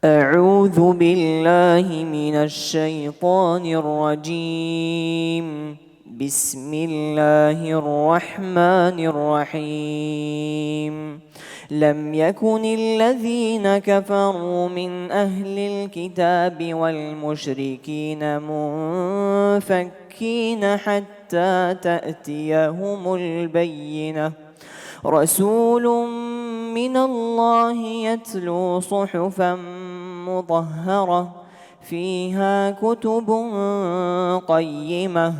أعوذ بالله من الشيطان الرجيم بسم الله الرحمن الرحيم لم يكن الذين كفروا من أهل الكتاب والمشركين منفكين حتى تأتيهم البينة رسول من الله يتلو صحفا مطهرة فيها كتب قيمة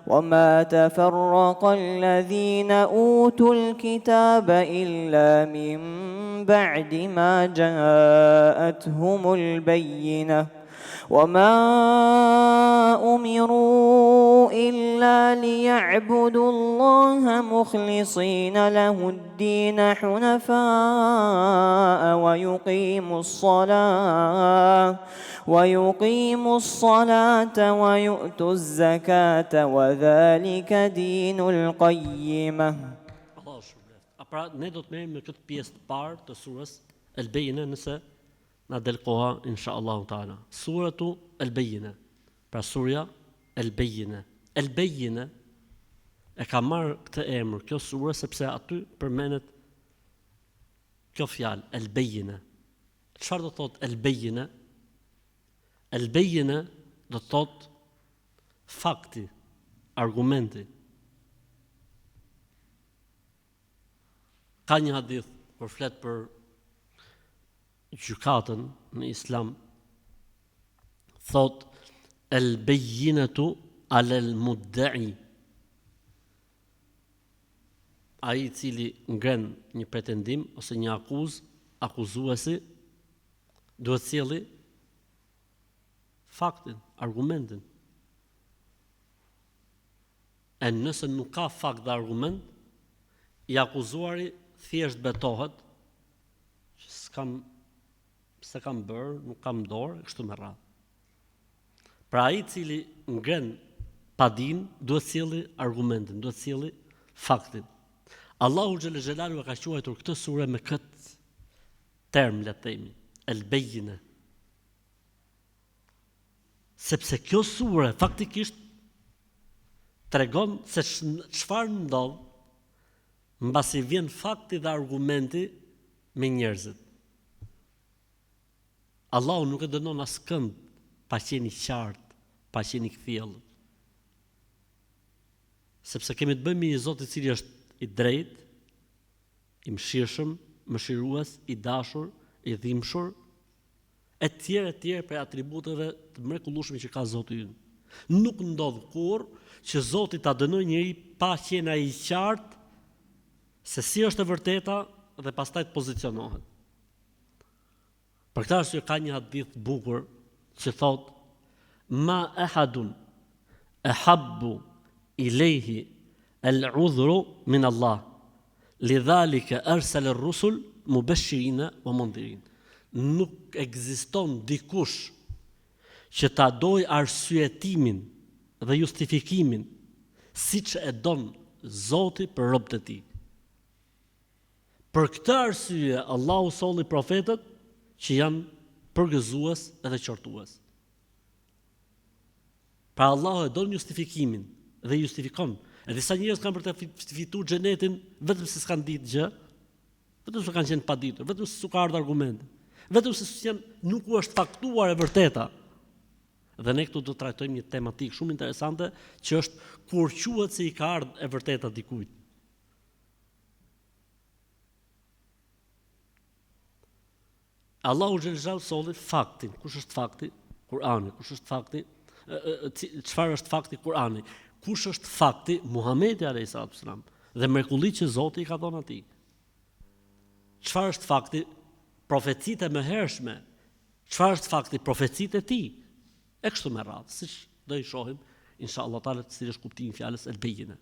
وما تفرق الذين أوتوا الكتاب إلا من بعد ما جاءتهم البينة وما أمروا إلا ليعبدوا الله مخلصين له الدين حنفاء ويقيموا الصلاة ويقيموا الصلاة ويؤتوا الزكاة وذلك دين القيمة Allahu shpërbleft. A pra ne do të merremi me këtë pjesë të parë të surës El Bejine nëse na del koha insha Allahu taala. Suratu El Bejine. Pra surja El Bejine. El Bejine e ka marrë këtë emër kjo sure sepse aty përmendet kjo fjalë El Bejine. Çfarë do thotë El Bejine? El Bejine do të thotë fakti, argumenti. Ka një hadith kur flet për gjykatën në Islam thot el bejinatu ala el mudda'i ai i cili ngren një pretendim ose një akuzë, akuzuesi duhet sjelli faktin, argumentin. E nëse nuk ka fakt dhe argument, i akuzuari thjesht betohet që s'kam s'e kam bërë, nuk kam dorë, e kështu me radhë. Pra ai i cili ngren padinë, duhet sjelli argumentin, duhet sjelli faktin. Allahu xhele xhelaluhu e ka quajtur këtë sure me këtë term, le të themi, el bejine. Sepse kjo sure faktikisht tregon se çfarë ndodh mbasi vjen fakti dhe argumenti me njerëzit. Allahu nuk e dënon askënd pa qenë i qartë, pa qenë i kthjellët. Sepse kemi të bëjmë me një Zot i cili është i drejtë, i mëshirshëm, mëshirues, i dashur, i dhimbshur, e tjerë e tjerë prej atributeve të mrekullueshme që ka Zoti ynë. Nuk ndodh kurrë që Zoti ta dënojë njeri pa qenë ai i qartë se si është e vërteta dhe pastaj të pozicionohet. Për këtë arsye ka një hadith të bukur që thotë ma ehadun ehabbu ilejhi el udhru min Allah Lidhalike ersele rrusul mubeshirine wa mundhirin. Nuk ekziston dikush që ta dojë arsyetimin dhe justifikimin siç e don Zoti për robët e tij. Për këtë arsye Allahu solli profetët që janë përgëzues edhe qortues. Pra Allahu e don justifikimin dhe justifikon. E disa njerëz kanë për të fituar xhenetin vetëm se s'kanë ditë gjë, vetëm se kanë qenë të paditur, vetëm se s'u ka ardhur argumenti, vetëm se s'janë nuk u është faktuar e vërteta. Dhe ne këtu do të trajtojmë një tematikë shumë interesante që është kur quhet se i ka ardhur e vërteta dikujt. Allahu xhel xhel solli faktin. Kush është fakti? Kur'ani. Kush është fakti? Çfarë është fakti Kur'ani? Kush është fakti? Muhamedi alayhi salatu wasalam dhe mrekullitë që Zoti i ka dhënë atij. Çfarë është fakti? Profecitë e mëhershme. Çfarë është fakti? Profecitë e tij. E kështu me radhë, siç do i shohim inshallah taala cili është kuptimi i fjalës el bejine.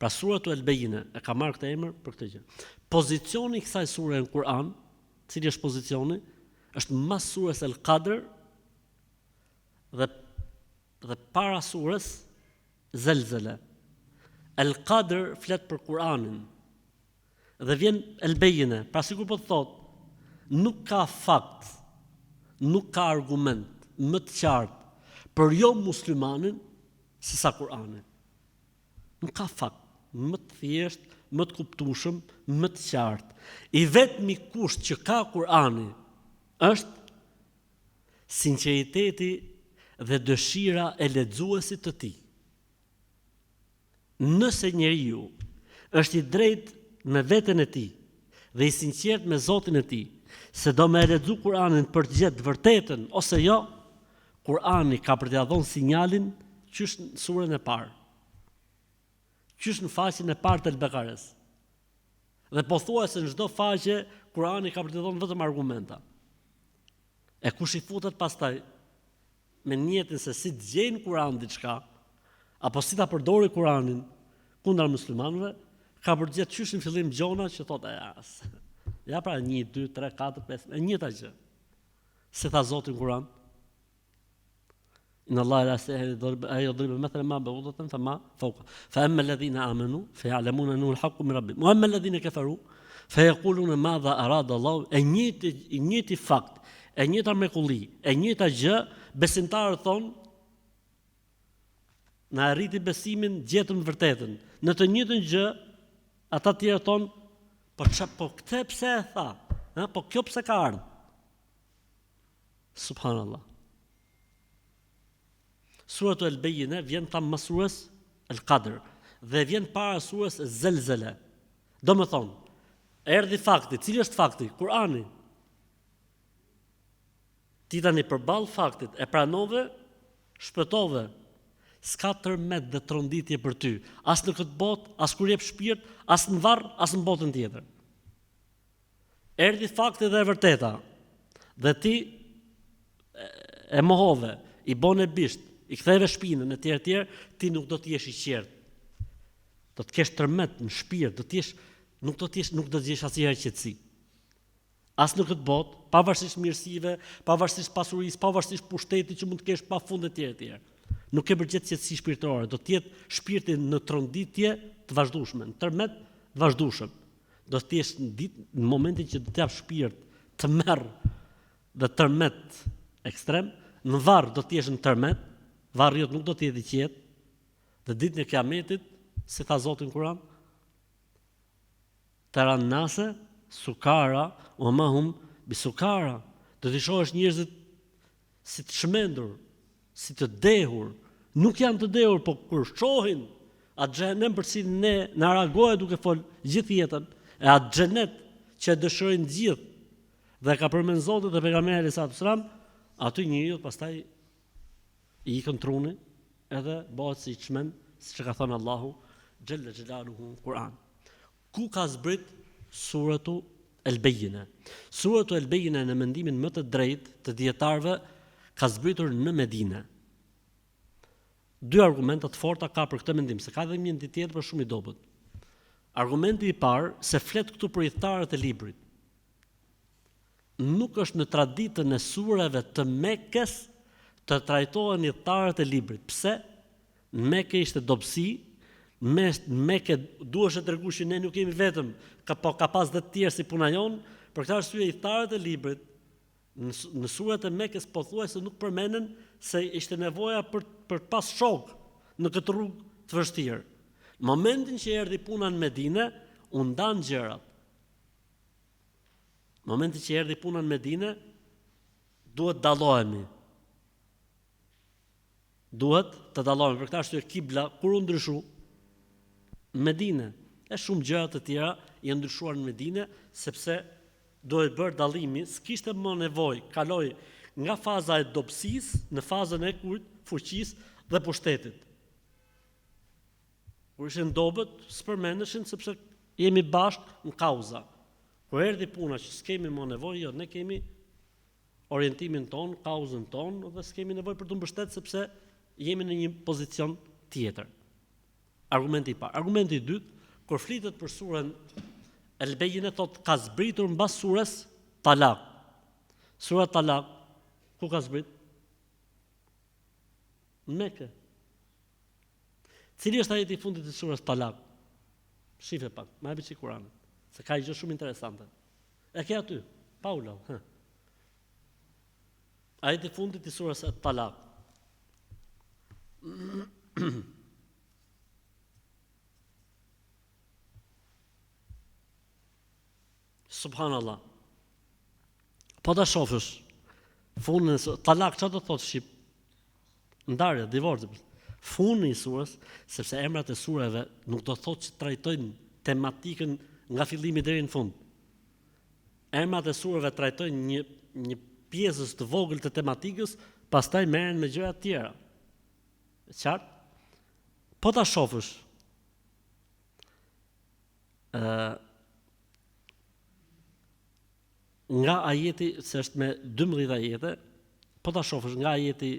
Pra suratu El Bejine e ka marrë këtë emër për këtë gjë. Pozicioni i kësaj sure në Kur'an, cili është pozicioni? Është mas sures El Qadr dhe dhe para sures Zelzele. El Qadr flet për Kur'anin. Dhe vjen El Bejine, pra sikur po të thotë, nuk ka fakt. Nuk ka argument më të qartë për jo muslimanin se sa Kur'ani. Nuk ka fakt më të thjeshtë, më të kuptueshëm, më të qartë. I vetmi kusht që ka Kur'ani është sinqeriteti dhe dëshira e lexuesit të tij. Nëse njeriu është i drejtë me veten e tij dhe i sinqertë me Zotin e tij, se do me e lexu Kur'anin për të gjetë të vërtetën ose jo, Kur'ani ka për t'ia dhënë sinjalin qysh në surën e parë. Qysh në faqen e parë të El-Bekares. Dhe pothuajse në çdo faqe Kur'ani ka për t'i dhënë vetëm argumenta. E kush i futet pastaj me nijetin se si të gjejë në Kur'an diçka, apo si ta përdori Kur'anin kundra muslimanëve, ka për të gjetë qysh në fillim gjona që thotë e as. Ja pra 1 2 3 4 5, e njëjta gjë. Si tha Zoti në Kur'an? Inna Allaha la yastahyi an yadriba mathalan ma ba'udatan fa ma fawqa. Fa amma alladhina amanu fa ya'lamuna annahu al-haqqu min rabbihim. Wa amma alladhina kafaru fa yaquluna madha arada Allahu. E njëjti i njëjti fakt, e njëjta mrekulli, e njëjta gjë, besimtarët thonë na e rriti besimin, gjetëm të vërtetën. Në të njëjtën gjë, ata të tjerë thonë, po ça po këtë pse e tha? Ha, po kjo pse ka ardhur? Subhanallah. Suratu El Bejine vjen thamë mas surës El Kadr dhe vjen para surës Zelzele. Domethënë, erdhi fakti, cili është fakti? Kurani. Ti tani përballë faktit e pranove, shpëtove. S'ka tërmet dhe tronditje për ty, as në këtë botë, as kur jep shpirt, as në varr, as në botën tjetër. Erdhi fakti dhe e vërteta. Dhe ti e mohove, i bone bisht, i ktheve shpinën e tjerë e tjerë, ti nuk do të jesh i qertë. Do të kesh tërmet në shpirt, do të jesh nuk do të jesh nuk do të gjesh asnjëherë qetësi. As në këtë botë, pavarësisht mirësive, pavarësisht pasurisë, pavarësisht pushtetit që mund të kesh pafund e tjerë e tjerë. Nuk ke për të gjetë qetësi shpirtërore, do të jetë shpirti në tronditje të vazhdueshme, në tërmet të vazhdueshëm. Do të jesh në ditë në momentin që do të jap shpirt tmerr dhe tërmet ekstrem, në varr do të jesh në tërmet, varri jot nuk do të jetë i qetë. Dhe ditën e Kiametit, si tha Zoti në Kur'an, Teran nase sukara wa ma hum bisukara. Do t'i shohësh njerëzit si të çmendur, si të dehur. Nuk janë të dehur, po kur shohin atë xhehenem për cilin ne na ra goja duke fol gjithë jetën, e atë xhenet që e dëshirojnë të gjithë dhe e ka përmend Zoti dhe pejgamberi alejhi salatu selam, aty njeriu pastaj i ikën truni edhe bëhet si i çmend, siç e ka thënë Allahu xhelle xhelaluhu në Kur'an. Ku ka zbrit Suratu El Bejine? Suratu El Bejine në mendimin më të drejtë të dijetarëve ka zbritur në Medine. Dy argumenta të forta ka për këtë mendim, se ka edhe një mendim tjetër por shumë i dobët. Argumenti i parë se flet këtu për ithtarët e librit. Nuk është në traditën e sureve të Mekes të trajtohen ithtarët e librit. Pse? Në Mekë ishte dobësi, në Mekë duhesh të tregu që ne nuk jemi vetëm, ka po ka pas dhe të tjerë si puna jonë, për këtë arsye ithtarët e librit në, në suret e Mekës pothuajse nuk përmenden se ishte nevoja për për të pas shok në këtë rrugë të vështirë. Në momentin që erdhi puna në Medine, u ndan gjërat. Në momentin që erdhi puna në Medine, duhet dallohemi. Duhet të dallohemi. Për këtë arsye kibla kur u ndryshu në Medine, e shumë gjëra të tjera janë ndryshuar në Medine sepse duhet bërë dallimi, s'kishte më nevojë, kaloi nga faza e dobësisë në fazën e kujt, fuqisë dhe pushtetit. Kur ishin dobët, s'përmendeshin sepse jemi bashkë në kauza. Kur erdhi puna që s'kemi më nevojë, jo, ne kemi orientimin tonë, kauzën tonë dhe s'kemi nevojë për t'u mbështet sepse jemi në një pozicion tjetër. Argumenti i parë. Argumenti i dytë, kur flitet për surën El Bejine thotë ka zbritur mbas surës Talak. Sura Talak ku ka zbrit? Në Mekë. Cili është ajeti i fundit i surës Talak? Shife pak, ma jepi çik Kur'anin, se ka një gjë shumë interesante. E ke aty, pa u lodh, hë. Ajeti i fundit i surës At-Talak. Subhanallah. Po ta shofësh fundin e talak çfarë do të thotë shqip? Ndarja, divorci. Fundi i surës, sepse emrat e sureve nuk do të thotë që trajtojnë tematikën nga fillimi deri në fund. Emrat e sureve trajtojnë një një pjesëz të vogël të tematikës, pastaj merren me gjëra të tjera. E qartë? Po ta shofësh ë nga ajeti se është me 12 ajete, po ta shofësh nga ajeti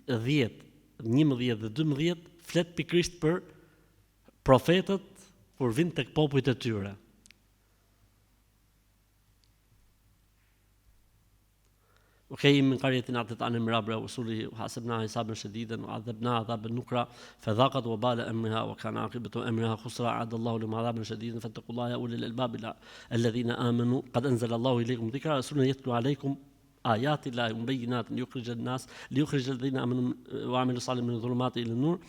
10, 11 dhe 12 flet pikërisht për profetët kur vijnë tek popujt e tyre. Wa ka'ayyin min qaryatin atat an amri rabbiha wa rusulihi wa hasabnaha hisaban shadidan wa adhabnaha adhaban nukra fa dhaqat wa bala amriha wa kana aqibatu amriha khusra a'adda Allahu lahum adhaban shadidan fattaqullaha ya ulil albab alladhina amanu qad anzala Allahu ilaykum dhikra rasulan yatlu alaykum ayati llahi mubayyinatin liyukhrij an-nas liyukhrij alladhina amanu wa amilu salihin min adh-dhulumati ila an-nur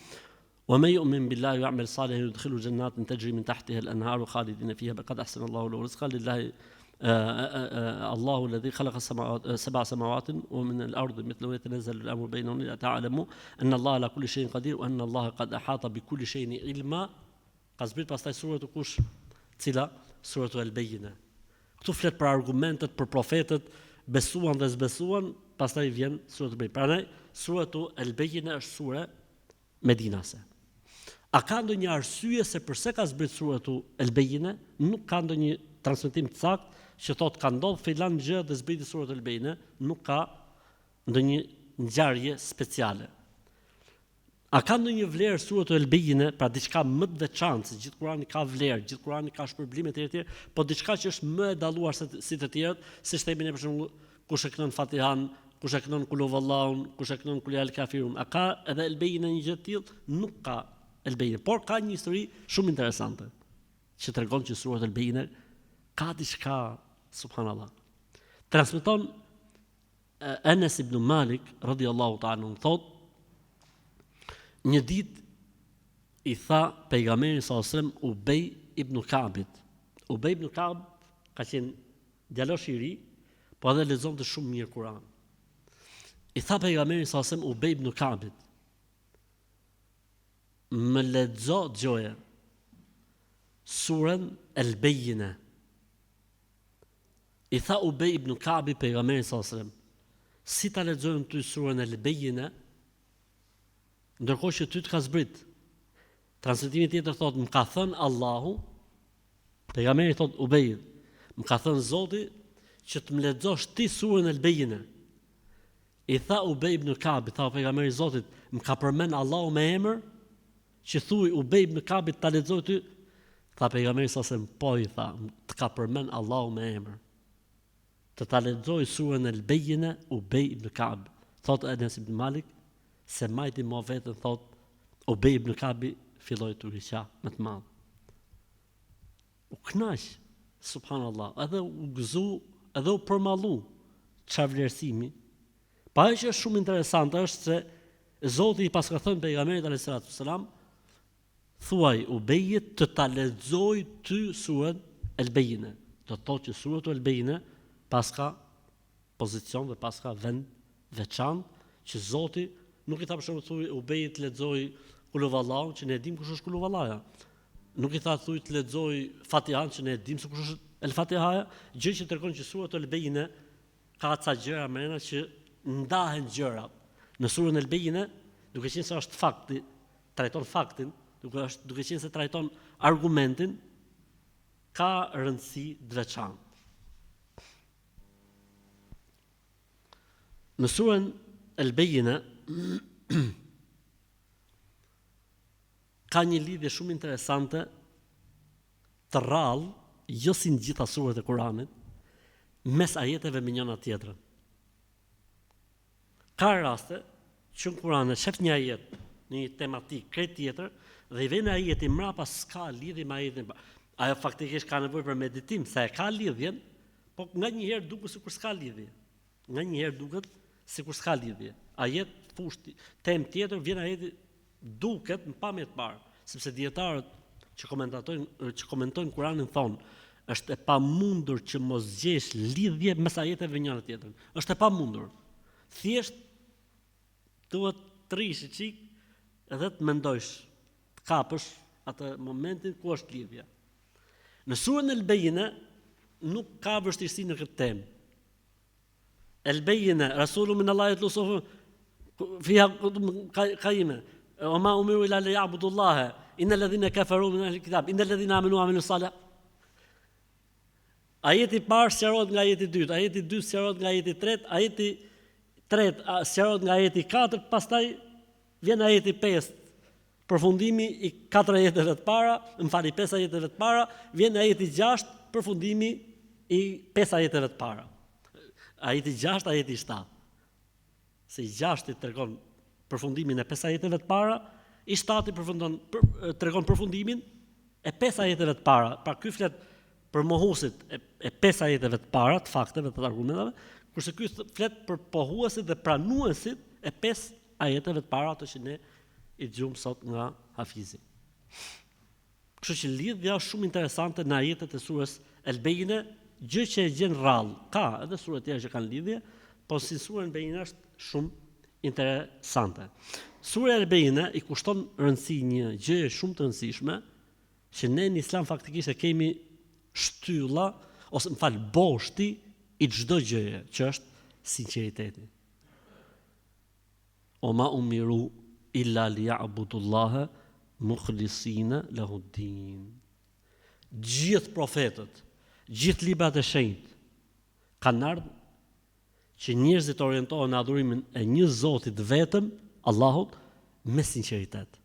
Wa men yu'min billahi wa ya'mal salihan yudkhilhu jannatin tajri min tahtiha al-anharu khalidina fiha qad ahsana Allahu lahu rizqa lillahi Allahu alladhi khalaqa sab'a samawatin wa min al-ardi mithlahunna yatanazzalu al-amru baynahunna li ta'lamu anna Allaha ala kulli shay'in qadir wa anna Allaha qad ahata bi kulli shay'in ilma ka zbrit pastaj suratu kush cila suratu al-bayyina këtu flet për argumentet për profetët besuan dhe s'besuan pastaj vjen suratu al-bayyina prandaj suratu al-bayyina është sure Medinase. A ka ndonjë arsye se përse ka zbrit suratu El Bejine? Nuk ka ndonjë transmetim të saktë që thotë ka ndodh filan gjë dhe zbriti suratu El Bejine, nuk ka ndonjë ngjarje speciale. A ka ndonjë vlerë suratu El Bejine, pra diçka më të veçantë, se gjithë Kurani ka vlerë, gjithë Kurani ka shpërblime etj etj, po diçka që është më e dalluar se si të tjerët, siç themi ne për shembull Kush e kënon Fatihan, kush e kënon Kul huvallahun, kush e kënon Kul ja el kafirun. A ka edhe El Bejine një gjë të tillë? Nuk ka El Bejine, por ka një histori shumë interesante që tregon që surat El Bejine ka diçka subhanallah. Transmeton Enes ibn Malik radiallahu ta'ala anhu thot një ditë i tha pejgamberi sallallahu alajhi wasallam Ubej ibn Ka'bit. Ubej ibn Ka'b ka qenë Djalosh i ri, po edhe lexonte shumë mirë Kur'an. I tha pejgamberi sallallahu alajhi wasallam Ubej ibn Ka'bit, më lexo dëgjoje suren El Bejine. I tha Ubej ibn Ka'bi pejgamberit sallallahu alajhi wasallam, si ta lexoj unë ty suren El Bejine, ndërkohë që ty të ka zbrit. Transmetimi tjetër thotë, më ka thënë Allahu, Pejgamberi thotë Ubejit, më ka thënë Zoti që të më lexosh ti surën El Bejine. I tha Ubej ibn Kabi, tha pejgamberi i Zotit, më ka përmend Allahu me emër që thuj Ubej ibn Kabi ta lexoj ty. Tha pejgamberi sa se po i tha, të ka përmend Allahu me emër. Të ta lexoj surën El Bejine Ubej ibn Kab. Thotë Enes ibn Malik s'e majti mo veten thotë Ubej ibn Kabi filloi të qa me të madh. U kënaq, subhanallah, edhe u gëzu, edhe u përmallu. Çfarë vlerësimi? Pa ajo që është shumë interesante është se Zoti i paska thënë pejgamberit alayhis salatu selam, thuaj Ubejit të ta lexoj ty surën El Bejine. Do të thotë që suratu El Bejine paska pozicion dhe paska vend veçantë që Zoti nuk i tha për shembull thuaj Ubejit të lexoj Kul huvallahun që ne e dimë kush është Kul huvallaja. Nuk i tha thuj të lexoj Fatihan që ne e dimë se kush është El Fatihaja, gjë që tregon që suratu El Bejine ka ca gjëra mrena që ndahen gjërat. Në surën El Bejine, duke qenë se është fakti, trajton faktin, duke është duke qenë se trajton argumentin, ka rëndësi të veçantë. Në surën El Bejine ka një lidhje shumë interesante të rrallë, jo si në gjitha suret e Kuranit, mes ajeteve me njëna tjetrën. Ka raste që në Kuran e shef një ajet në një tematikë krejt tjetër dhe i vjen ajeti mrapa s'ka lidhje me ajetin. Ajo faktikisht ka nevojë për meditim, se e ka lidhjen, Po nganjëherë duket sikur s'ka lidhje. Nganjëherë duket. Sikur s'ka lidhje. Ajet fushë temë tjetër vjen ajeti duket në pamje të parë, sepse dijetarët që komentatojnë që komentojnë Kuranin thonë, është e pamundur që mos gjesh lidhje mes ajeteve me njëra tjetrën. Është e pamundur. Thjesht duhet të rrish një çik edhe të mendojsh, të kapësh atë momentin ku është lidhja. Në surën El Bejine nuk ka vështirësi në këtë temë. El Bejine, Rasulun min Allahi jetlu suhufen fiha kajime, wa ma umiru illa li ja'budullahe, inne ledhine keferu min ehli kitab, inne ledhine amenu amilu salih. Ajeti i parë sqarohet nga ajeti i dytë, ajeti i dytë sqarohet nga ajeti i tretë, ajeti i tretë sqarohet nga ajeti i katërt, pastaj vjen ajeti i pestë, Përfundimi i katër ajeteve të para, më fal, i pesë ajeteve të para, vjen ajeti i gjashtë, përfundimi i pesë ajeteve të para. Ajeti i gjashtë, ajeti i shtatë. Se i gjashti tregon përfundimin e pesë ajeteve të para, i shtati përfundon për, tregon përfundimin e pesë ajeteve të para. Pra ky flet për mohuesit e, e pesë ajeteve të para, të fakteve, të argumenteve, kurse ky flet për pohuesit dhe pranuesit e pesë ajeteve të para ato që ne i dëgjuam sot nga Hafizi. Kështu që lidhja është shumë interesante në ajetet e surës El Bejine, gjë që e gjen rrallë. Ka edhe sure të tjera që kanë lidhje, po si sura El Bejine është shumë interesante. Sura El Bejine i kushton rëndësi një gjëje shumë të rëndësishme, që ne në Islam faktikisht e kemi shtylla ose më fal boshti i çdo gjëje, që është sinqeriteti. Wa ma umiru illa liya'budullaha mukhlisina lahu din. Gjithë profetët, gjithë librat e shenjtë kanë ardhur që njerëzit të orientohen në adhurimin e një Zoti të vetëm, Allahut, me sinqeritet.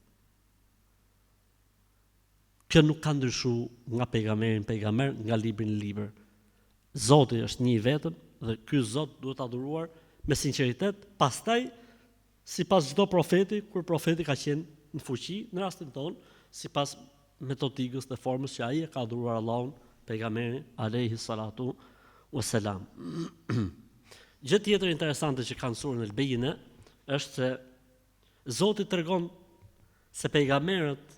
Kjo nuk ka ndryshu nga pejgamberi në pejgamber, nga libri në libër. Zoti është një i vetëm dhe ky Zot duhet adhuruar me sinqeritet, pastaj sipas çdo profeti, kur profeti ka qenë në fuqi, në rastin tonë, sipas metodikës dhe formës që ai e ka adhuruar Allahun, pejgamberi alayhi salatu wassalam. Gjë tjetër interesante që ka në surën El Bejine është se Zoti tregon se pejgamberët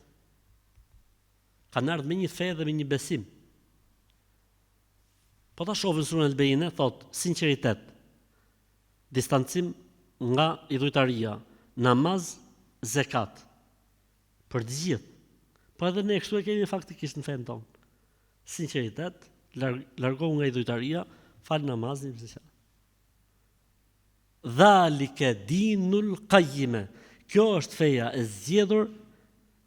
kanë ardhur me një fe dhe me një besim. Po ta shohim surën El Bejine thotë sinqeritet, distancim nga idhujtaria, namaz, zekat. Për të gjithë. Po edhe ne kështu e kemi faktikisht në fenë tonë. Sinqeritet, largohu nga idhujtaria, fal namazin, zekat. Dhalike dinul kajime. Kjo është feja e zgjedhur,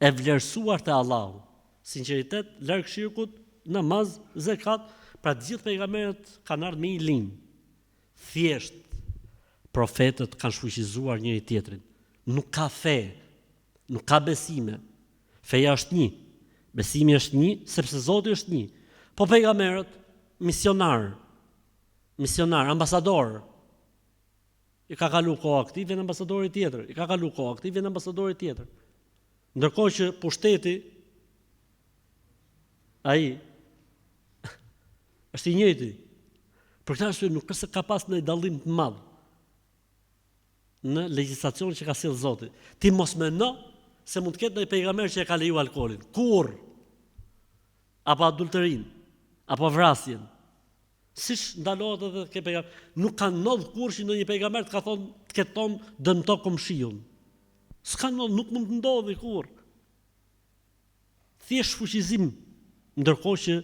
e vlerësuar te Allahu. Sinqeritet, larg shirkut, namaz, zekat, pra të gjithë pejgamberët kanë ardhur me një linjë. Thjesht profetët kanë shfuqizuar njëri tjetrin. Nuk ka fe, nuk ka besime. Feja është një. Besimi është një, sepse Zoti është një. Po pejgamberët misionarë, misionar, ambasador. I ka kalu koha këtij, vjen ambasadori tjetër. I ka kalu koha këtij, vjen ambasadori tjetër. Ndërkohë që pushteti ai është i njëjti. Për këtë arsye nuk është se ka pas ndonjë dallim të madh në legjislacionin që ka sjellë Zoti. Ti mos mendo se mund të ketë ndonjë pejgamber që e ka leju alkoolin. Kurrë. Apo adultërinë, apo vrasjen. Siç ndalohet edhe ke pejgamber. Nuk ka ndodhur kurrë që ndonjë pejgamber të ka thonë, të ketë thonë dëmto komshiun. S'ka ndodhur, nuk mund të ndodhi kurrë. Thjesht shfuqizim, ndërkohë që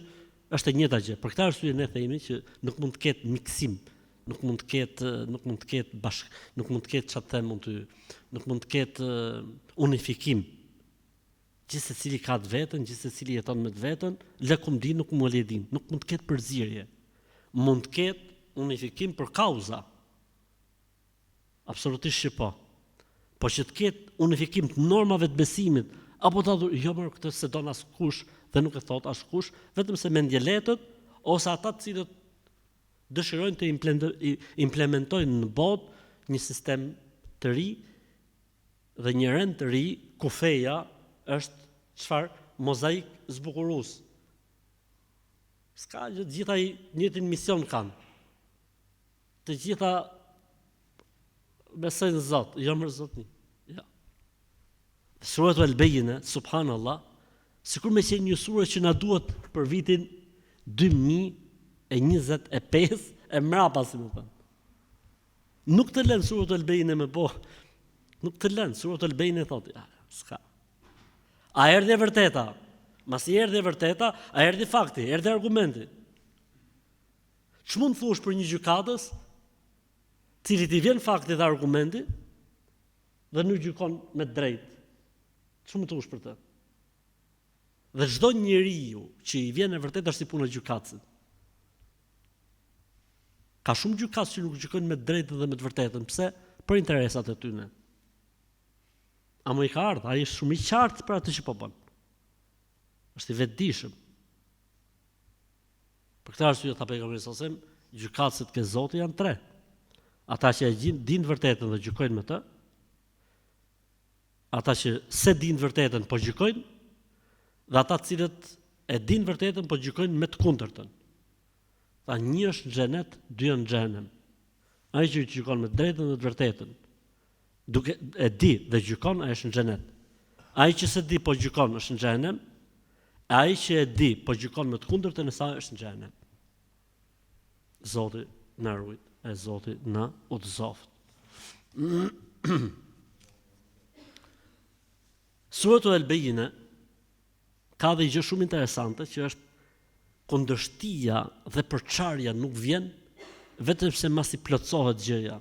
është e njëjta gjë. Për këtë arsye ne themi që nuk mund të ketë miksim, nuk mund të ketë, nuk mund të ketë bashk, nuk mund të ketë çfarë them mund të, nuk mund të ketë unifikim. Gjithsecili ka të vetën, gjithsecili jeton me të vetën, lekum dinukum velije din. Nuk mund të ketë përzierje. Mund të ketë unifikim për kauza. Absolutisht që po. Po që të ketë unifikim të normave të besimit, apo të adhur, jo mor këtë s'e don askush dhe nuk e thotë askush, vetëm se mendjelehtët ose ata të cilët dëshirojnë të implementojnë në botë një sistem të ri dhe një rend të ri ku feja është çfarë mozaik zbukurues. S'ka gjë, të gjitha i njëjtin mision kanë. Të gjitha. Besoj në Zot, jo mër zotni. Jo. Suratu El-Bejine, subhanallah, sikur me qenë një sure që na duhet për vitin 2025 e mrapa, si me thënë. Nuk të lën Suratu El-Bejine me bo, nuk të lën, Suratu El-Bejine thotë, ja, s'ka. A erdhi e vërteta? Masi erdhi e vërteta, a erdhi fakti, erdhi argumenti. Ç'mund të thuash për një gjykatës, cilit i vjen fakti dhe argumenti dhe nuk gjykon me të drejtë? Ç'mund të thuash për të? Dhe çdo njeriu që i vjen e vërteta është si puna e gjykatësit. Ka shumë gjykatës që nuk gjykojnë me të drejtën dhe me të vërtetën. Pse? Për interesat e tyre. Ama i ka ardhur, ai është shumë i qartë për atë që po bën. Është i vetëdijshëm. Për këtë arsye tha pejgamberi sallallahu alajhi wasallam, gjykatësit ke Zoti janë tre. Ata që e gjin, dinë të vërtetën dhe gjykojnë me të, ata që s'e dinë të vërtetën po gjykojnë dhe ata të cilët e dinë të vërtetën po gjykojnë me të kundërtën. Tha një është në xhenet, dy janë në xhehenem. Ai që gjykon me të drejtën dhe të vërtetën, duke e di dhe gjykon ai është në xhenet. Ai që s'e di po gjykon është në xhehenem, e ai që e di po gjykon me të kundërtën e saj është në xhehenem. Zoti na rujt, e Zoti na udhëzoft. Suratu El Bejine ka dhe një gjë shumë interesante që është kundërshtia dhe përçarja nuk vjen vetëm se masi plotësohet gjëja.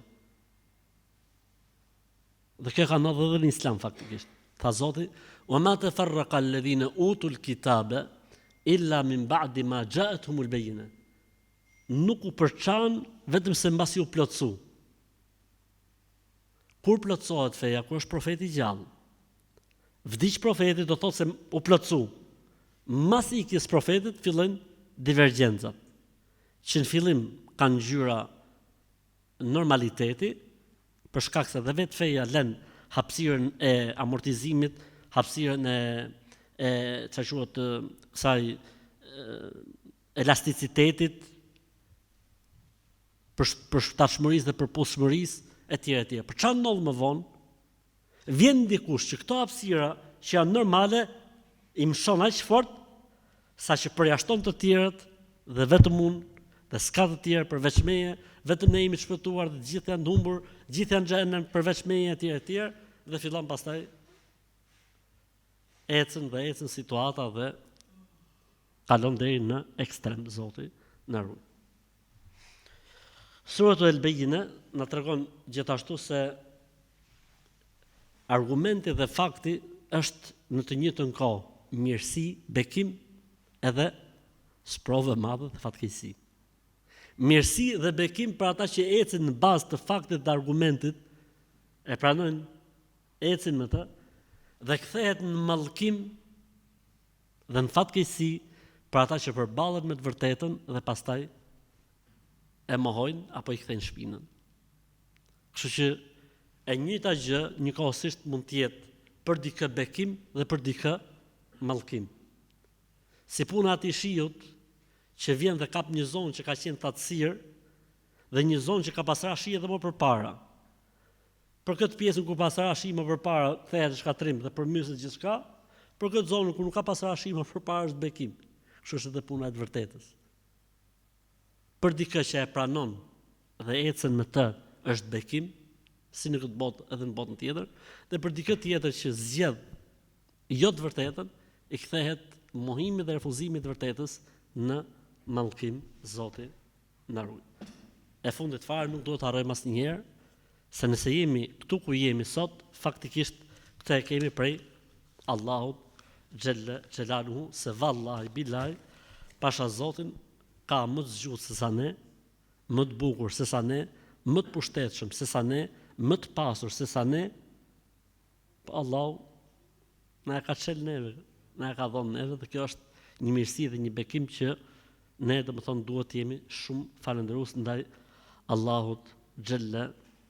Dhe kjo ka ndodhur edhe në Islam faktikisht. Tha Zoti, "Wa ma tafarraqa alladhina utul kitaba illa min ba'di ma ja'atuhumul bayyina." Nuk u përçan vetëm se mbasi u plotësu. Kur plotësohet feja, kur është profeti gjallë. Vdiq profeti do thotë se u plotësu. Mas ikjes profetit fillojnë divergjencat. Që në fillim kanë ngjyra normaliteti, për shkak se dhe vetë feja lën hapësirën e amortizimit, hapësirën e e çfarë quhet kësaj elasticitetit, për përshtatshmërisë dhe përputhshmërisë etj etj. Por çfarë ndodh më vonë? Vjen dikush që këto hapësira që janë normale i mëshon aq fort sa që përjashton të tjerët dhe vetëm unë dhe s'ka të tjerë përveç meje, vetëm ne jemi të shpëtuar dhe të gjithë janë të humbur, të gjithë janë në xhehenem përveç meje etj etj dhe fillon pastaj ecën dhe ecën situata dhe kalon deri në ekstrem Zoti na ruaj. Suratu El Bejine na tregon gjithashtu se argumenti dhe fakti është në të njëjtën kohë mirësi, bekim edhe sprovë e madhe dhe fatkeqësi. Mirësi dhe bekim për ata që ecin në bazë të faktit dhe argumentit, e pranojnë, ecin me të dhe kthehet në mallkim dhe në fatkeqësi për ata që përballen me të vërtetën dhe pastaj e mohojnë apo i kthejnë shpinën. Kështu që e njëjta gjë njëkohësisht mund të jetë për dikë bekim dhe për dikë mallkim. Si puna e atij shiut që vjen dhe kap një zonë që ka qenë thatësirë dhe një zonë që ka pas ra shi edhe më përpara. Për këtë pjesën ku pas ra shi më përpara kthehet në shkatërrim dhe përmbyset gjithçka, për këtë zonën ku nuk ka pas ra shi më përpara është bekim. Kështu është edhe puna e të vërtetës. Për dikë që e pranon dhe ecën me të është bekim, si në këtë botë edhe në botën tjetër, dhe për dikë tjetër që zgjedh jo të vërtetën, i kthehet mohimi dhe refuzimi i të vërtetës në mallkim Zoti na ruaj. E fundit fare nuk duhet të harrojmë asnjëherë se nëse jemi këtu ku jemi sot, faktikisht këtë e kemi prej Allahut xhelle xhelaluhu se vallahi billahi pasha Zotin ka më të zgjuar se sa ne, më të bukur se sa ne, më të pushtetshëm se sa ne, më të pasur se sa ne, po Allahu na e ka çel neve, na e ka dhënë neve dhe kjo është një mirësi dhe një bekim që ne domethënë duhet të jemi shumë falënderues ndaj Allahut xhelle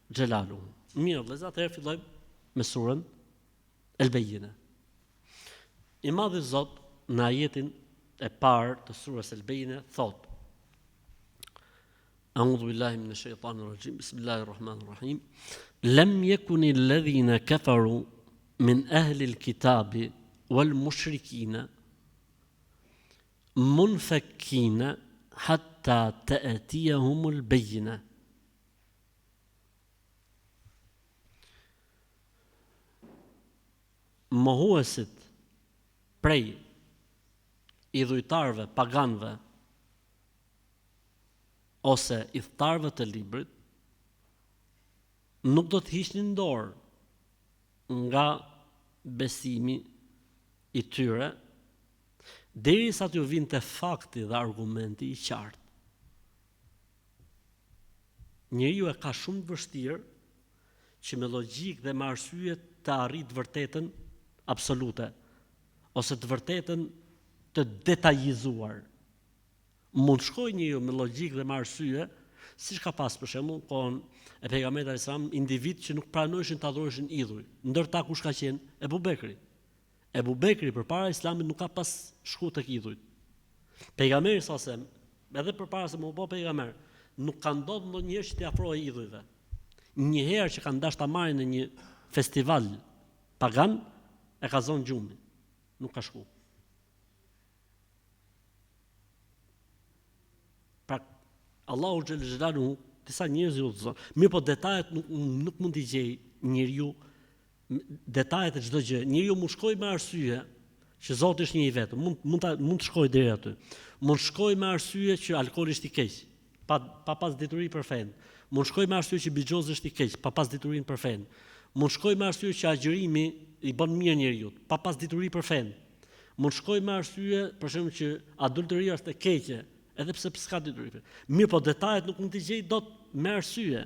xhelaluhu. Mirë, vëllezër, atëherë fillojmë me surën El Bejine. I madhi Zot në ajetin e parë të surës El Bejine thotë. A'udhu billahi minash shaitanir rajim. Bismillahir rahmanir rahim. Lam yakuni alladhina kafaru min ahli al-kitabi wal mushrikina munfakkina hatta ta'tiyahum al-bayyina. Mohuesit prej idhujtarëve, paganëve ose ithtarëve të librit nuk do të hiqnin dorë nga besimi i tyre derisa t'ju vinte fakti dhe argumenti i qartë. Njeriu e ka shumë të vështirë që me logjikë dhe me arsye të arrijë të vërtetën absolute ose të vërtetën të detajizuar. Mund të shkojë njeriu me logjikë dhe me arsye, siç ka pas për shembull kohën e pejgamberit alayhis salam individë që nuk pranojshin të adhurojshin idhuj. Ndër ta kush ka qenë? Ebu Bekri. Ebu Bekri përpara Islamit nuk ka pas shku tek idhujt. Pejgamberi sa sem, edhe përpara se me u bë pejgamber, nuk ka ndodhur ndonjëherë që t'i afrohej idhujve. Një herë që kanë dashur ta marrin në një festival pagan, e ka zonë gjumi. Nuk ka shku. Pra, Allahu xhel xhelaluhu disa njerëz i udhëzon. Mirëpo detajet nuk nuk mund t'i gjejë njeriu detajet e çdo gjë. Njeriu mund shkojë me arsye që Zoti është një i vetëm, mund mund ta mund të shkojë deri aty. Mund shkojë me arsye që alkooli është i keq, pa pa pas dituri për fenë. Mund shkojë me arsye që bixhozi është i keq, pa pas diturinë për fenë. Mund shkojë me arsye që agjërimi i bën mirë njeriut, pa pas dituri për fenë. Mund shkojë me arsye, për shembull që adulteria është e keqe, edhe pse s'ka dituri. Mirëpo detajet nuk mund t'i gjejë dot me arsye.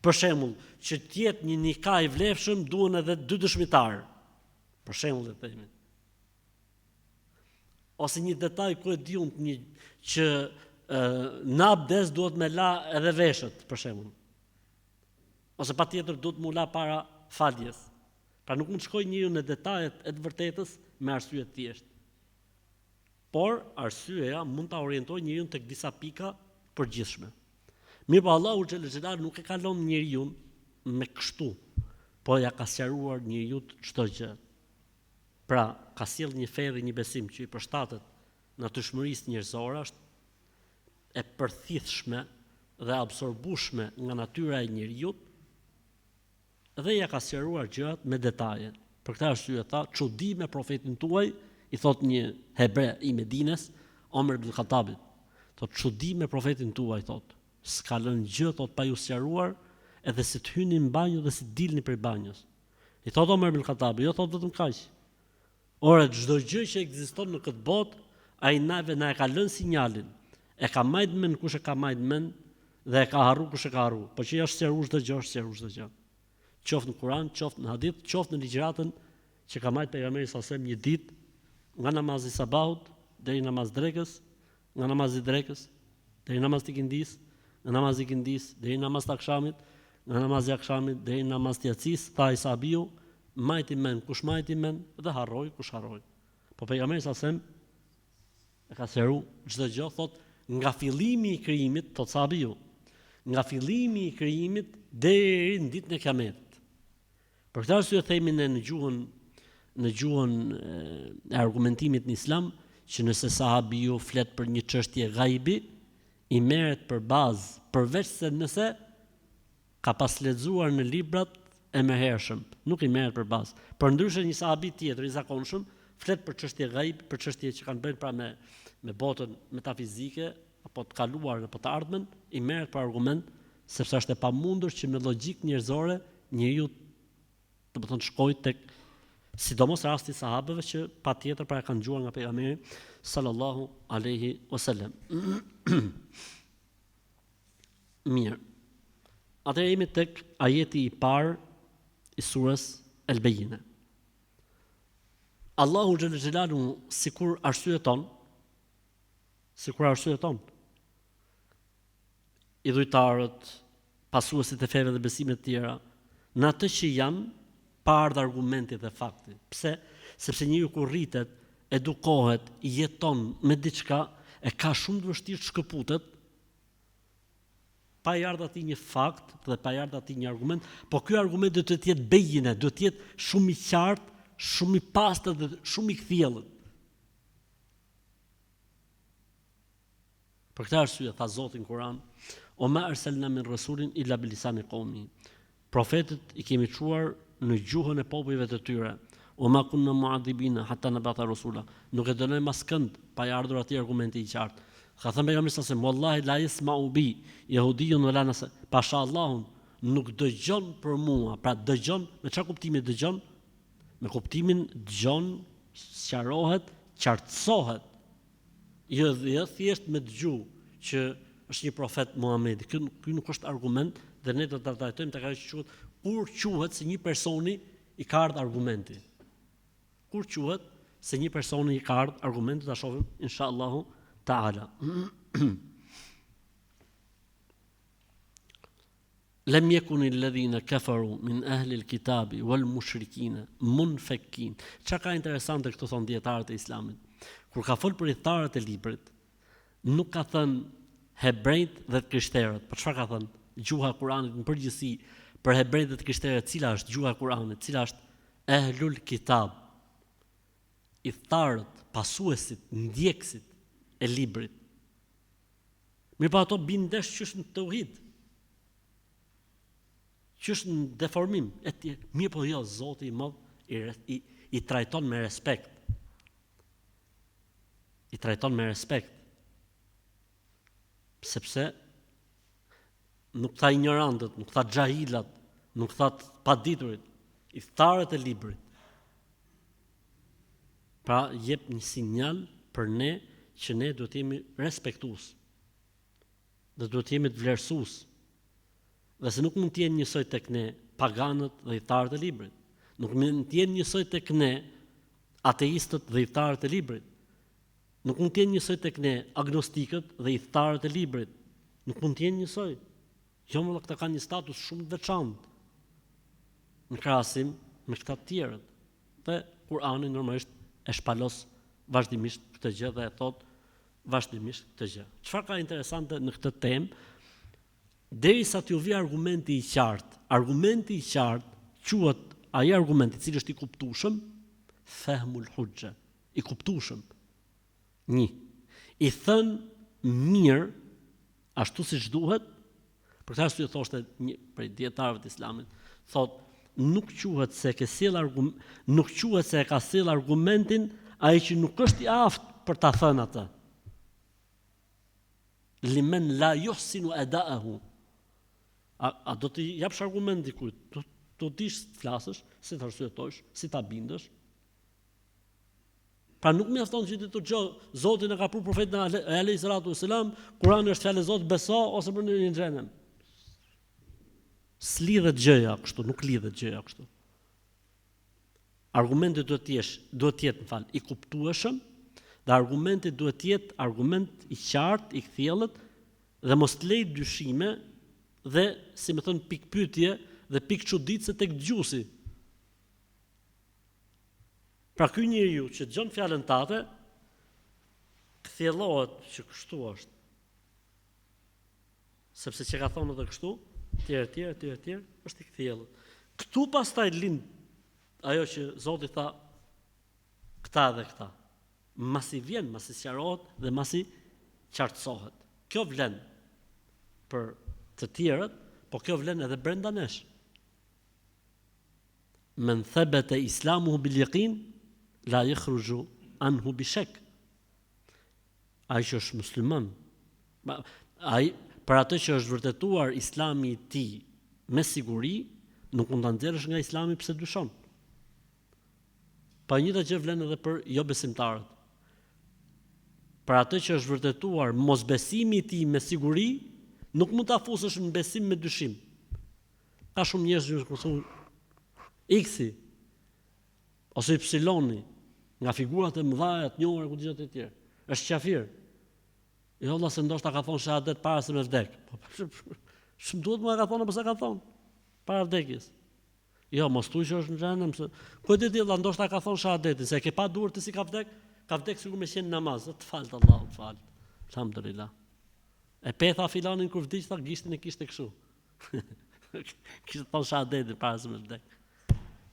Për shembull, që të jetë një nikah i vlefshëm duhen edhe dy dëshmitarë. Për shembull le të themi. Ose një detaj ku e di unë një që e, në abdes duhet me la edhe veshët, për shembull. Ose patjetër duhet mu la para faljes. Pra nuk mund të shkojë njeriu në detajet e të vërtetës me arsye të thjeshtë. Por arsyeja mund ta orientojë njeriun tek disa pika të përgjithshme. Mirëpo Allahu xhel xhelal nuk e ka lënë njeriun me kështu, po ja ka sqaruar njeriut çdo gjë. Pra, ka sjellë një fe dhe një besim që i përshtatet natyrshmërisë njerëzore, është e përthithshme dhe absorbueshme nga natyra e njeriut, Dhe ia ka sqaruar gjërat me detaje. Për këtë arsye tha, çudi me profetin tuaj, i thotë një hebre i Medines, Omer ibn Khattabit. Thotë çudi me profetin tuaj, thotë, s'ka lënë gjë thotë pa ju sqaruar, edhe si të hyni në banjo dhe si të dilni prej banjos. I thotë Omer ibn Khattabi, jo thotë vetëm kaq. Ore çdo gjë që ekziston në këtë botë, ai neve na e ka lënë sinjalin. E ka majt mend kush e ka majt mend dhe e ka harru kush e ka harru. Po që është sqaruar çdo gjë, është sqaruar çdo gjë. Qoftë në Kur'an, qoftë në hadith, qoftë në ligjëratën që ka majt pejgamberi sa sem një ditë nga namazi i sabahut deri në namaz drekës, nga namazi i drekës deri në namaz të ikindisë, nga namazi i ikindisë deri në namaz të akshamit, nga namazi i akshamit deri në namaz të jacisë, tha ai sahabiu, majti mend kush majti mend dhe harroi kush harroi. Po pejgamberi sa sem e ka sqaru çdo gjë, thot nga fillimi i krijimit, thot sahabiu, nga fillimi i krijimit deri në ditën e Kiametit. Për këtë arsye themi ne në gjuhën në gjuhën e argumentimit në Islam që nëse sahabiu flet për një çështje gajbi, i merret për bazë, përveç se nëse ka pas lexuar në librat e mëhershëm, nuk i merret për bazë. Përndryshe një sahabi tjetër i zakonshëm flet për çështje gajb, për çështje që kanë të bëjnë pra me me botën metafizike apo të kaluarën apo të ardhmen, i merret për argument sepse është e pamundur që me logjikë njerëzore njeriu domethënë shkojë tek sidomos rasti i sahabëve që patjetër pra e kanë dëgjuar nga pejgamberi sallallahu alaihi wasallam. Mirë. Atëherë jemi tek ajeti i parë i surës El Bejine. Allahu xhel xhelalu sikur arsyeton sikur arsyeton idhujtarët, pasuesit e feve dhe besimeve të tjera, në atë që janë pa ardhë argumenti dhe fakti. Pse? Sepse njeriu kur rritet, edukohet, jeton me diçka, e ka shumë të vështirë të shkëputet. Pa i ardhur atij një fakt dhe pa i ardhur atij një argument, po ky argument duhet të jetë bejine, duhet të jetë shumë i qartë, shumë i pastër dhe shumë i kthjellët. Për këtë arsye tha Zoti në Kur'an, "Wa ma arsalna min rasulin illa bi lisani qawmi." Profetët i kemi çuar në gjuhën e popujve të tyre. Wa ma kunna mu'adhibina hatta nab'atha rasula. Nuk e dënojmë askënd pa i ardhur atij argumenti i qartë. Ka thënë pejgamberi sallallahu alajhi wasallam, "Wallahi la yasma'u bi yahudiyyun wala nas." Pasha Allahun, nuk dëgjon për mua. Pra dëgjon, me çfarë kuptimi dëgjon? Me kuptimin dëgjon, sqarohet, qartësohet. Jo, jo thjesht me dëgju që është një profet Muhamedi. Ky ky nuk është argument dhe ne do ta trajtojmë tek ajo që quhet kur quhet se një personi i ka ardhur argumenti. Kur quhet se një personi i ka ardhur argumenti ta shohim inshallahu taala. Lem jekuni alladhina kafaru min ahli al-kitabi wal mushrikina munfakkin. Çka ka interesante këtu thonë dijetarët e Islamit. Kur ka fol për ithtarët e librit, nuk ka thënë hebrejt dhe të krishterët. Po çfarë ka thënë? Gjuha e Kuranit në përgjithësi për hebrejt dhe të krishterët, cila është gjuha e Kuranit, cila është ehlul kitab. Ithtarët, pasuesit, ndjekësit e librit. Mirëpo ato bin ndesh qysh në teuhid. Qysh në deformim e tjerë. Mirëpo jo, Zoti i madh i, i, i trajton me respekt. I trajton me respekt. Sepse nuk tha injorantët, nuk tha xhahilat, nuk tha të paditurit, ithtarët e librit. Pra jep një sinjal për ne që ne duhet të jemi respektues dhe duhet të jemi të vlerësues dhe se nuk mund të jenë njësoj tek ne paganët dhe ithtarët e librit. Nuk mund të jenë njësoj tek ne ateistët dhe ithtarët e librit. Nuk mund të jenë njësoj tek ne agnostikët dhe ithtarët e librit. Nuk mund të jenë njësoj. Jo më këta kanë një status shumë të veçantë në krahasim me këta të tjerët. Dhe Kurani normalisht e shpalos vazhdimisht këtë gjë dhe e thotë vazhdimisht këtë gjë. Çfarë ka interesante në këtë temë? Derisa t'ju vijë argumenti i qartë, argumenti i qartë quhet ai argument i cili është i kuptueshëm, fehmul huxhe, i kuptueshëm. Një, i thënë mirë, ashtu siç duhet, për këtë arsye thoshte një prej dijetarëve të Islamit, thotë nuk quhet se ke sjell argument, nuk quhet se e ka sjell argumentin ai që nuk është i aftë për ta thënë atë. Limen la yuhsinu ada'ahu. A, a do t'i japsh argument dikujt? Do të dish të flasësh, si të arsyetosh, si ta bindësh. Pra nuk mjafton që ti të dëgjo, Zoti na ka pru profetin alayhi salatu wasalam, Kurani është fjalë e Zotit, beso ose për në xhenem. S'lidhet gjëja kështu, nuk lidhet gjëja kështu. Argumenti duhet të jesh, duhet të jetë, më fal, i kuptueshëm dhe argumenti duhet të jetë argument i qartë, i kthjellët dhe mos të lejë dyshime dhe, si me thënë, pikëpyetje dhe pikëçuditëse tek dëgjuesi. Pra ky njeriu që dëgjon fjalën tate, kthjellohet që kështu është. Sepse që ka thonë edhe kështu, tjerë, tjerë, tjerë, tjerë, është i kthjellët. Këtu pastaj lind ajo që Zoti tha këta edhe këta. Masi vjen, masi sqarohet dhe masi qartësohet. Kjo vlen për të tjerët, po kjo vlen edhe brenda nesh. Men thebete islamuhu bil jekin, la jekhruxhu anhu bi shek. Ai që është musliman, ai për atë që është vërtetuar islami i tij me siguri, nuk mund ta nxjerrësh nga islami pse dyshon. Po e njëjta gjë vlen edhe për jobesimtarët. Për atë që është vërtetuar mosbesimi i tij me siguri, nuk mund ta fusësh në besim me dyshim. Ka shumë njerëz që kur thonë X-i ose Y-i nga figurat e mëdha të njohura ku di të tjerë. Është qafir. Jo valla se ndoshta ka thonë shahadet para se me vdek. Po ç'më duhet mua ka thonë apo s'e ka thonë para vdekjes. Jo, mos thuj që është në xhehenem se ku e di ti valla ndoshta ka thonë shahadetin se e ke pa duart si ka vdek, ka vdek sikur me qenë namaz, të falt Allahu, të falt. Alhamdulillah. E pe tha filanin kur vdiq tha gishtin e kishte kështu. Kishte thonë shahadetin para se me vdek.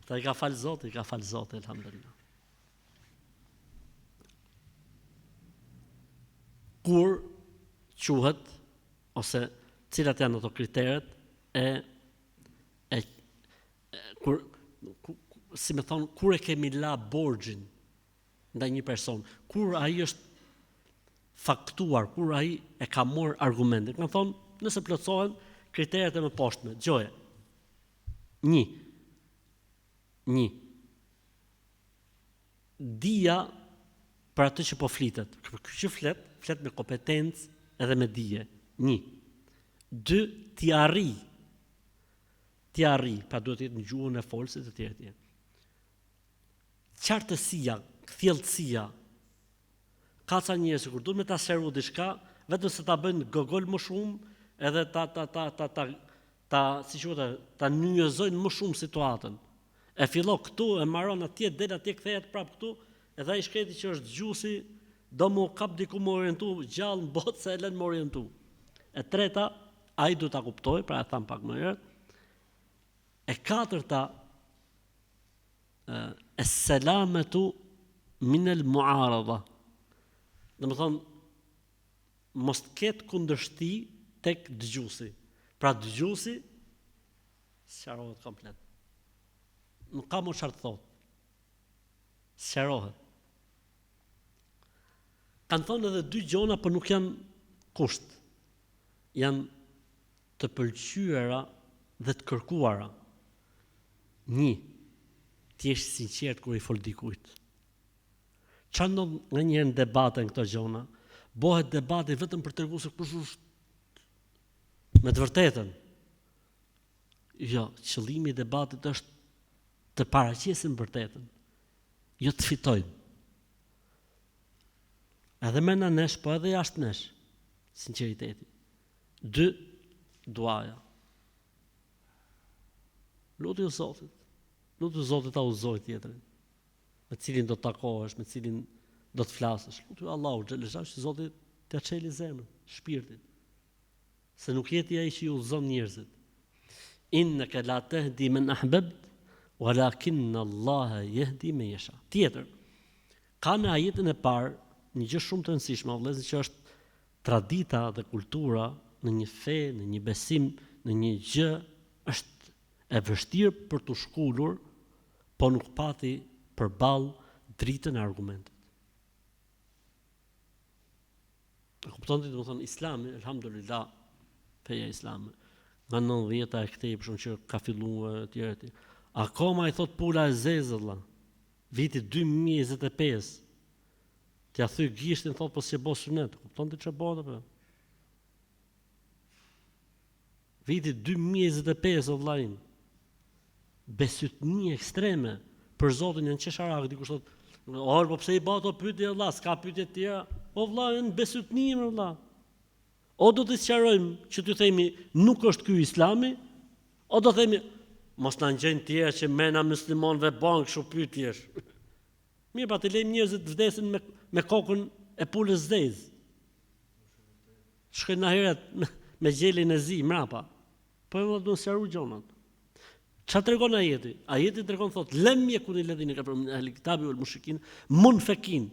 Tha i ka fal Zoti, i ka fal Zoti, elhamdulillah. Kur quhet ose cilat janë ato kriteret e e, e kur, ku, si me thonë, kur e kemi la borxhin ndaj një person, kur ai është faktuar, kur ai e ka marrë argumentin. Kanë thonë, nëse plotësohen kriteret e mëposhtme, dëgjoje. Një. Një. Dija për atë që po flitet. Ky që flet, flet me kompetencë edhe me dije. Një. Dy, t'i arrijë. T'i arrijë, pra duhet të jetë në gjuhën e folësit e tjerë e tjerë. Qartësia, kthjelltësia. Ka ca njerëz që kur duhet me ta sqaru diçka, vetëm se ta bëjnë gogol më shumë, edhe ta ta ta ta ta ta si quhet, ta nyjëzojnë më shumë situatën. E fillo këtu, e maron atje, del atje, kthehet prapë këtu, edhe ai shkreti që është dëgjuesi do mu kap diku mu orientu gjallë në botë se e lën mu orientu. E treta, ai duhet ta kuptojë, pra e thamë pak më herët. E katërta, Es-selametu min el muarada. Domethënë mos të ketë kundërshti tek dëgjuesi. Pra dëgjuesi sqarohet komplet. Nuk ka më çfarë të thotë. Sqarohet. Kanë thonë edhe dy gjona, por nuk janë kusht. Janë të pëlqyera dhe të kërkuara. Një, të jesh i sinqertë kur i fol dikujt. Ça ndodh nganjëherë në debate në këto gjona? Bohet debati vetëm për të treguar se kush është me të vërtetën. Jo, qëllimi i debatit është të paraqesim vërtetën, jo të fitojmë. Edhe mrena nesh, po edhe jashtë nesh, sinqeriteti. Dy, duaja. Lutju Zotit. Lutju Zotit ta udhëzojë tjetrin. Me cilin do të takohesh, me cilin do të flasësh. Lutju Allahut xhele që Zoti t'ia çeli zemrën, shpirtin. Se nuk je ti ai që i udhëzon njerëzit. Inneke la tehdi men ahbebt, walakin Allahe jehdi men jesha. Tjetër, ka në ajetin e parë një gjë shumë të rëndësishme, vëllezër, që është Tradita dhe kultura në një fe, në një besim, në një gjë është e vështirë për t'u shkulur, po nuk pati përballë dritën e argumentit. E kupton ti, domethënë Islami, elhamdulillah, feja islame, nga 90-ta e këtej për shembull që ka filluar etj etj. Akoma i thot pula e zezë vëlla. Viti 2025. T'ia thyj gishtin thot po s'je bo synet, kupton ti çfarë bëhet apo? Viti 2025 o vëlla im. Besytni ekstreme për Zotin janë qesharak dikush thot, "Or po pse i bën ato pyetje vëlla, s'ka pyetje të tjera?" O vëlla, janë besytni më vëlla. O do t'i sqarojmë që t'ju themi nuk është ky Islami, o do themi mos na ngjejnë tjerë që mrena muslimanëve bën kështu pyetjesh. Mirë, pra t'i lejmë njerëzit të vdesin me, me kokën e pulës zezë. Shkojnë në ahiret me, me gjelin e zi, mrapa. Po edhe do të sqaru gjonat. Ça tregon ajeti? Ajeti tregon thot, lem jekuni ledhine keferu min ehli kitabi uel mushrikin, munfekin.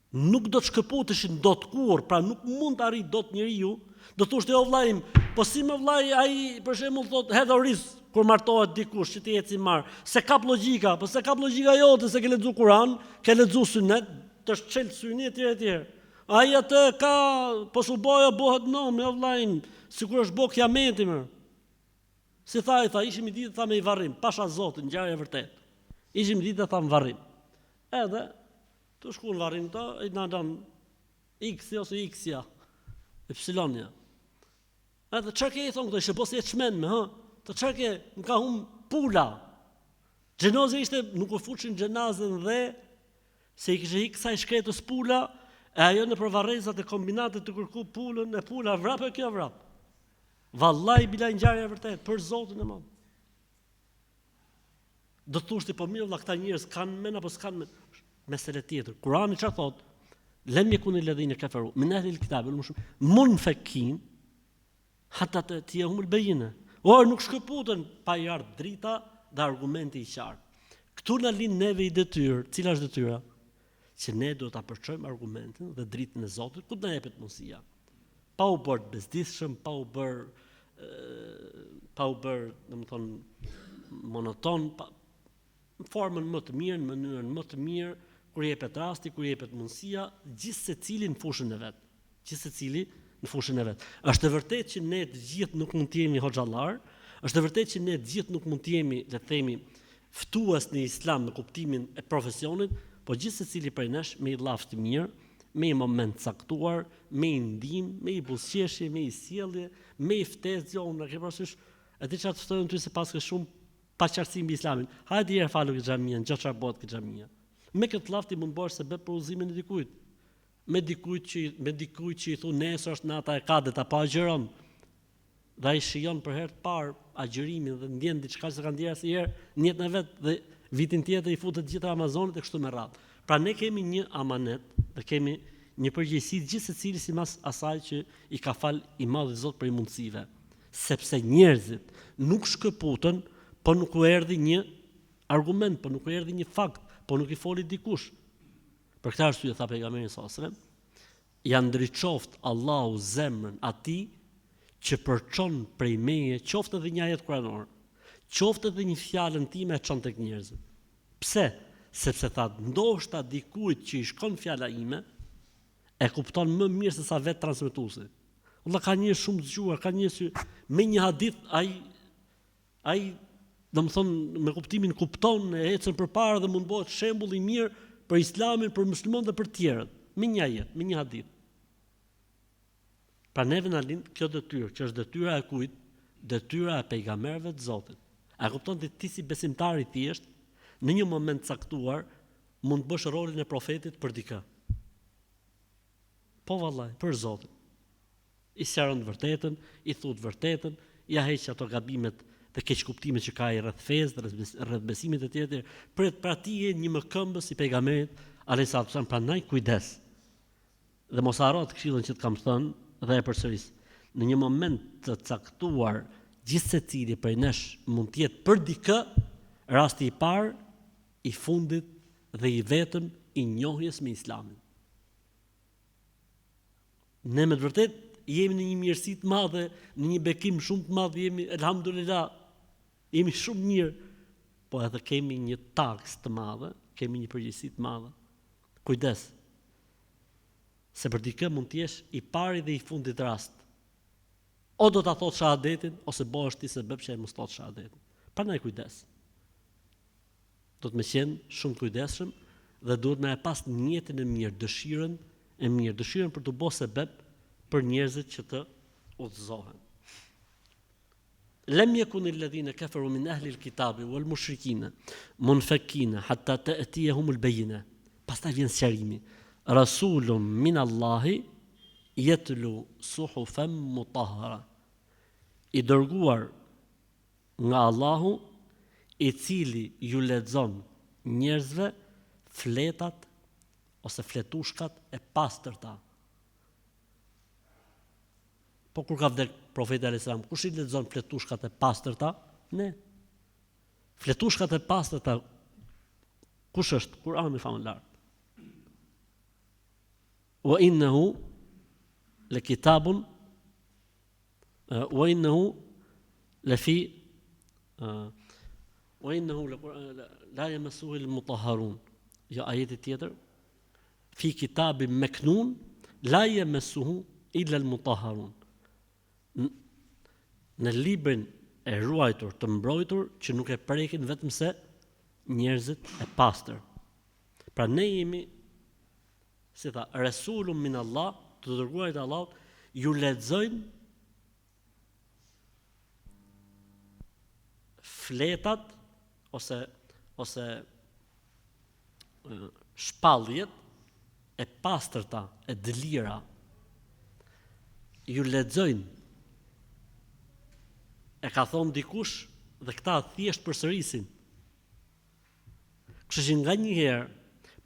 Nuk do të shkëputeshin dot kurrë, pra nuk mund të arrijë dot njeriu, do të thoshte o vllai im, po si më vllai ai për shembull thotë hedh oriz kur martohet dikush që t'i eci mbarë, s'e kap logjika, po s'e kap logjika jote se ke lexu Kur'an, ke lexu synet, të është çel syni etj etj. Ai atë ka, po s'u bë ajo bëhet nomi o vllai im, sikur është bë kiameti më. Si tha ai tha ishim një ditë tha me një varrim, pasha Zotin, ngjarje e vërtetë. Ishim një ditë tha në varrim. Edhe Tu shku në varrim këto, i na dan X-i ose X-ja, Y-ja. Edhe çka ke i thonë këto, ishe bo si e çmenme, ha? Të çka ke, më ka hum pula. Xhenazja ishte, nuk u futshin xhenazën dhe, se i kishte hik kësaj shkretës pula, e ajo nëpër varrezat e kombinatit tu kërku pulën, e pula vrap e kjo vrap. Vallaj bilaj ngjarje e vërtetë, për Zotin e madh. Do të thoshte po mirë vëlla këta njerëz kanë mend apo s'kanë mend? Mesele tjetër. Kurani çfarë thotë? Lem jekuni ledhine keferu, min ehlil kitabi, wal mushrikin, munfekin, hatta te'tijehumul bejine. Or nuk shkëputen pa i ardhë drita dhe argumenti i qartë. Këtu na lind neve një detyrë, cila është detyra? Që ne duhet ta përçojmë argumentin dhe dritën e Zotit, ku të na jepet mundësia. Pa u bërë të bezdisshëm, pa u bërë pa u bërë, domethënë, monoton, pa, në formën më të mirë, në mënyrën më të mirë, kur jepet rasti, kur jepet mundësia, gjithsecili në fushën e vet. Gjithsecili në fushën e vet. Është e vërtetë që ne të gjithë nuk mund të jemi hoxhallar, është e vërtetë që ne të gjithë nuk mund të jemi, le të themi, ftues në Islam në kuptimin e profesionit, po gjithsecili prej nesh me një llaf të mirë, me një moment të caktuar, me një ndihmë, me një buzëqeshje, me një sjellje, me një ftesë, jo, unë e ke parasysh, e di çfarë të ftoj ty se paske shumë paqartësi mbi Islamin. Hajde një herë falu ke xhamia, ngjo çfarë bëhet ke xhamia. Me këtë llaf ti mund të bëhesh sebep për udhëzimin e dikujt. Me dikujt që me dikujt që i thu nesër është nata e Kadrit apo agjëron. Dhe ai shijon për herë të parë agjërimin dhe ndjen diçka që s'e ka ndjerë asnjëherë në jetën e vet dhe vitin tjetër i futet gjithë Ramazanit e kështu me radhë. Pra ne kemi një amanet dhe kemi një përgjegjësi gjithsecili sipas asaj që i ka fal i madhi Zot prej mundësive. Sepse njerëzit nuk shkëputen po nuk u erdhi një argument, po nuk u erdhi një fakt, po nuk i foli dikush. Për këtë arsye tha pejgamberi sallallahu alajhi wasallam, ja ndriçoftë Allahu zemrën atij që përçon prej meje qoftë edhe një ajet kuranor, qoftë edhe një fjalën time e çon tek njerëzit. Pse? Sepse tha, ndoshta dikujt që i shkon fjala ime, e kupton më mirë se sa vetë transmetuesi. Valla ka njerëz shumë të zgjuar, ka njerëz që me një hadith ai ai domethënë me kuptimin kupton e ecën përpara dhe mund të bëhet shembull i mirë për Islamin, për muslimanët dhe për të tjerët, me një ajet, me një hadith. Pra neve na lind kjo detyrë, që është detyra e kujt? Detyra e pejgamberëve të Zotit. A kupton ti ti si besimtar i thjeshtë, në një moment të caktuar mund të bësh rolin e profetit për dikë. Po vallai, për Zotin. I sqaron të vërtetën, i thu të vërtetën, ia heq ato gabimet dhe keqkuptimet që ka ai rreth fesë, rreth rreth besimit etj etj. Pra, pra ti je një mëkëmbës i pejgamberit alayhi salatu wasallam, prandaj kujdes. Dhe mos harro atë këshillën që të kam thënë dhe e përsëris. Në një moment të caktuar, gjithsecili prej nesh mund të jetë për dikë rasti i parë, i fundit dhe i vetëm i njohjes me Islamin. Ne me të vërtetë jemi në një mirësi të madhe, në një bekim shumë të madh jemi, elhamdulillah, jemi shumë mirë, po edhe kemi një taksë të madhe, kemi një përgjegjësi të madhe. Kujdes. Se për dikë mund të jesh i pari dhe i fundit rast. O do ta thotë shahadetin ose bëhesh ti sebep që ai mos thotë shahadetin. Prandaj kujdes. Duhet me qenë shumë të kujdesshëm dhe duhet me e pas nijetin e mirë, dëshirën e mirë, dëshirën për t'u bo sebep për njerëzit që të udhëzohen. Lem jekun il-ledhine keferu min ehli l-kitabi wal mushrikine munfekine hatta te'tijehumul bejine. Pastaj vjen sqarimi. Rasulun min Allahi jetlu suhufen mutahhara. I dërguar Nga Allahu, i cili ju lexon njerëzve fletat ose fletushkat e pastërta. Po kur ka vdek profeti alayhis salam, kush i lexon fletushkat e pastërta? Ne. Fletushkat e pastërta kush është? Kur'ani famëlartë. Wa innahu le kitabun Wa innahu la fi wa innahu la yamassuhu illa al-mutahharun. Jo ajeti tjetër fi kitabin meknun la yamassuhu illa al-mutahharun. Në librin e ruajtur, të mbrojtur që nuk e prekin vetëm se njerëzit e pastër. Pra ne jemi Si tha, Resulun min Allah, të dërguarit e Allahut, ju lexojnë fletat ose ose shpalljet e pastërta, e dëlira, ju lexojnë e ka thonë dikush dhe këta thjesht përsërisin Kështu që nganjëherë,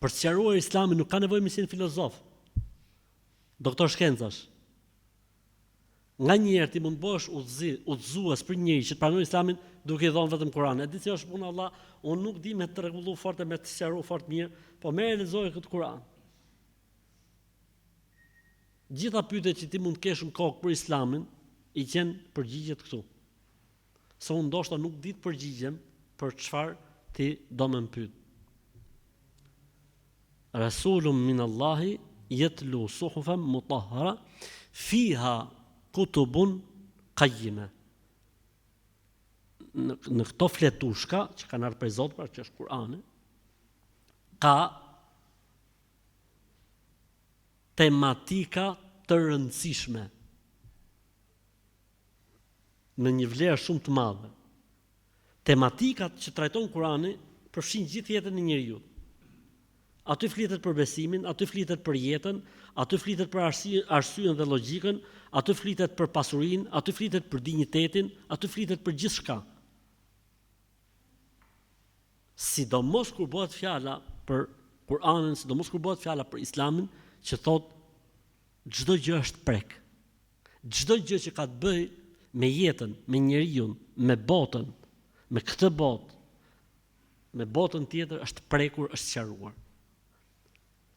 për të sqaruar Islamin nuk ka nevojë me qenë filozof. Doktor shkencash. Nganjëherë ti mund të bëhesh udhëzi, udhëzues për një njeri që të pranojë Islamin duke i dhënë vetëm Kur'anin. E di si është puna vlla, unë nuk di me të rregullu fort e me të sqaru fort mirë, po merre lexoje këtë Kur'an. Gjitha pyetjet që ti mund të kesh në kokë për Islamin, i gjen përgjigjet këtu. Se unë ndoshta nuk di të përgjigjem për çfarë ti do me më pyet. Rasulun min Allahi yatlu suhufan mutahhara fiha kutubun qayyima. Në, në këto fletushka që kanë ardhur prej Zotit, pra që është Kur'ani, ka tematika të rëndësishme me një vlerë shumë të madhe. Tematikat që trajton Kurani përfshijnë gjithë jetën e njeriut. Aty flitet për besimin, aty flitet për jetën, aty flitet për arsyen dhe logjikën, aty flitet për pasurinë, aty flitet për dinjitetin, aty flitet për gjithçka. Sidomos kur bëhet fjala për Kur'anin, sidomos kur bëhet fjala për Islamin, që thotë çdo gjë është prek. Çdo gjë që ka të bëjë me jetën, me njeriun, me botën, me këtë botë, me botën tjetër është prekur, është sqaruar.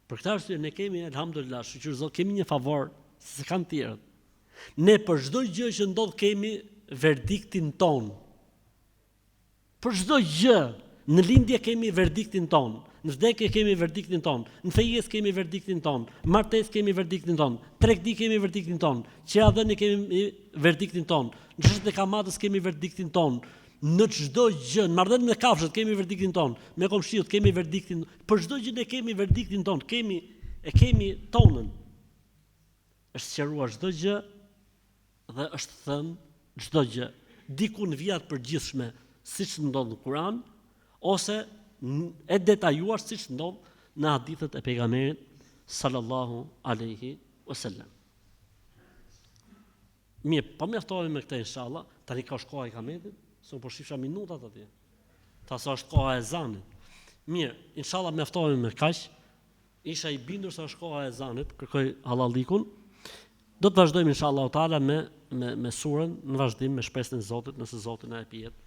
Për këtë arsye ne kemi elhamdulillah, shyqyr Zot, kemi një favor se s'e kanë të tjerët. Ne për çdo gjë që ndodh kemi verdiktin tonë. Për çdo gjë, në lindje kemi verdiktin tonë, në vdekje kemi verdiktin tonë, në fejesë kemi verdiktin tonë, në martesë kemi verdiktin tonë, tregti kemi verdiktin tonë, qiradhënie kemi verdiktin tonë, në çështjet e kamatës kemi verdiktin tonë, në çdo gjë, në marrëdhënie me kafshët kemi verdiktin tonë, me komshiut kemi verdiktin, për çdo gjë ne kemi verdiktin tonë, kemi e kemi tonën. Është sqaruar çdo gjë dhe është thënë çdo gjë, diku në vija të përgjithshme, siç ndodh në Kur'an, ose e detajuar siç ndodh në hadithet e pejgamberit sallallahu alaihi wasallam. Mirë, po mjaftohemi me këtë inshallah, tani ka është koha e ikametit, se unë po shifsha minutat atje. Tha se është koha e ezanit. Mirë, inshallah mjaftohemi me kaq. Isha i bindur se është koha e ezanit, kërkoj hallallikun. Do të vazhdojmë inshallah taala me me me surën në vazhdim me shpresën e Zotit, nëse Zoti na jep jetë.